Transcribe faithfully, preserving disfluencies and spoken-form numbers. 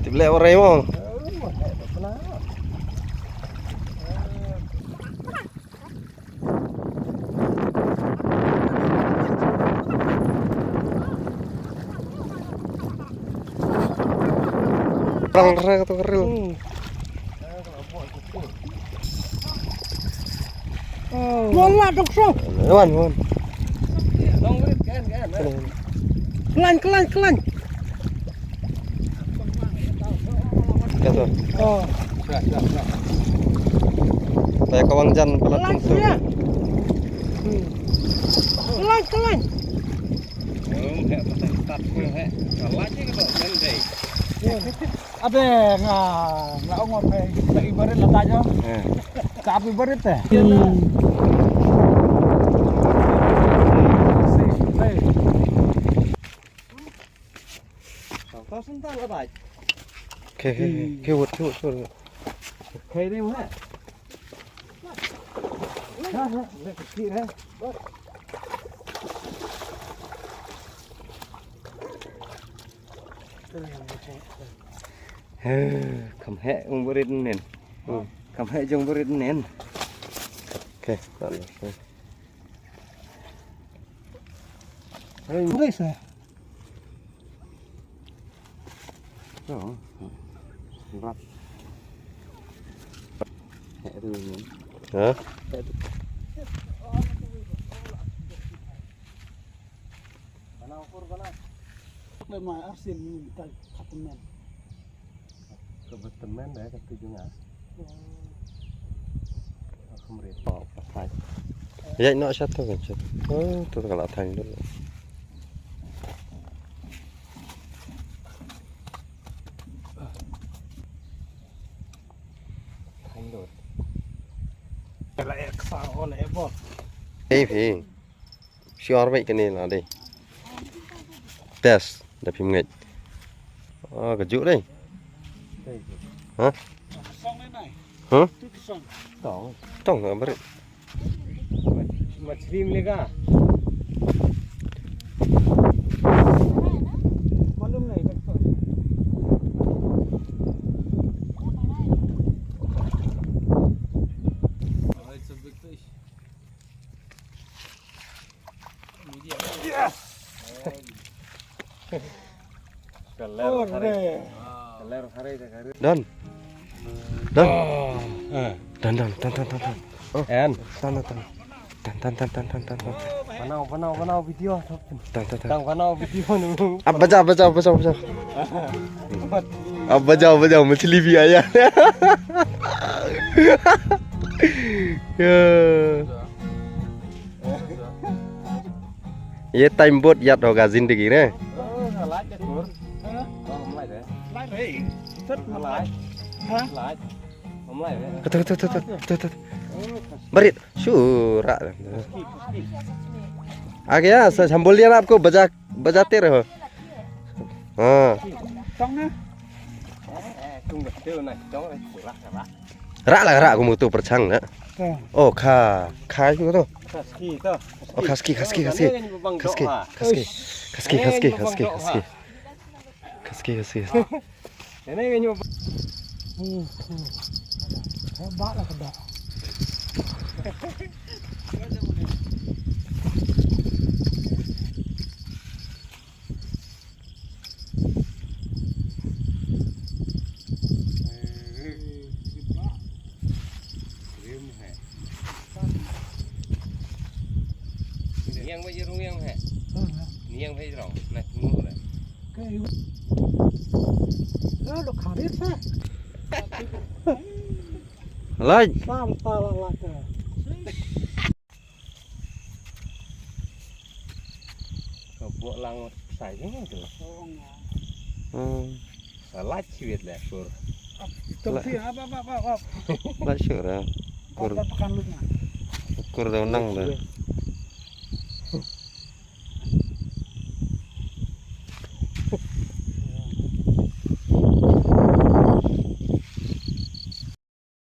Tip leh warai mo. Rang rang tu keril. Wala dok so. Wan wan. Kelan kelan kelan. Kata. Oh. Taya kawang jan pala. Kelan tung tu. Kelan kelan. Abe nga nga ong phe ka ibarit la ta jo. Ka ibarit te. Ka sentang ka bai. Ke ke ke wut ke wut ke wut. Ke ni ma. Ha ha. Ni ke ni. Kham heh jong barit nen. Kham heh jong barit nen. Okay, tak ada. Hey, guys. Oh, berat. Heh tu ni. Ha? Heh tu. Memang asin ni tak katemen. Ka bad tymmen da ka tu jong nga. Ka mrit. Ïaid noh sha tu kan sha tu. Oh, tu ka la thang dut. Thang dut. La ek sa on e bot. Ei phi. Sure beit kane la dei. Best da phim ngeit. Ah, ka juk dei. Ha? Ha? Tong. Tong ka barit. Machli milega. Malum nahi. Yes. Don. Don. Don, don, don, don, don. Oh. En. Don, don, don. Don, don, don, don, don, don, don. Banao, banao, banao video. Don, don, don. Tang banao video nu. Ab baja, baja, baja, baja. Ab baja, baja, machli bhi aaya. Ya. Ye time bahut yaad hoga zindagi re. Kata, kata, kata, kata, kata. Barit, shura. आ गया, सच हम बोल दिया ना आपको, बजा, बजाते रहो। हाँ। Rah la rah kum utu pyrchang na. Oh, kha, kha ïa utu. Oh, khaski, khaski, khaski. Khaski, khaski, khaski, khaski, khaski. Khaski, khaski. Niang ba jirung yang he. Niang ba jirung. Nah, tunggu lah. Lain. Sam ta la la ka. Ka buh lang sai jing tu. Hmm. Sa lait shi wit leh kur. Tong ti ap ap ap ap. Lait shi ra. Kur. Ap ap kan lut na. Kur da nang da.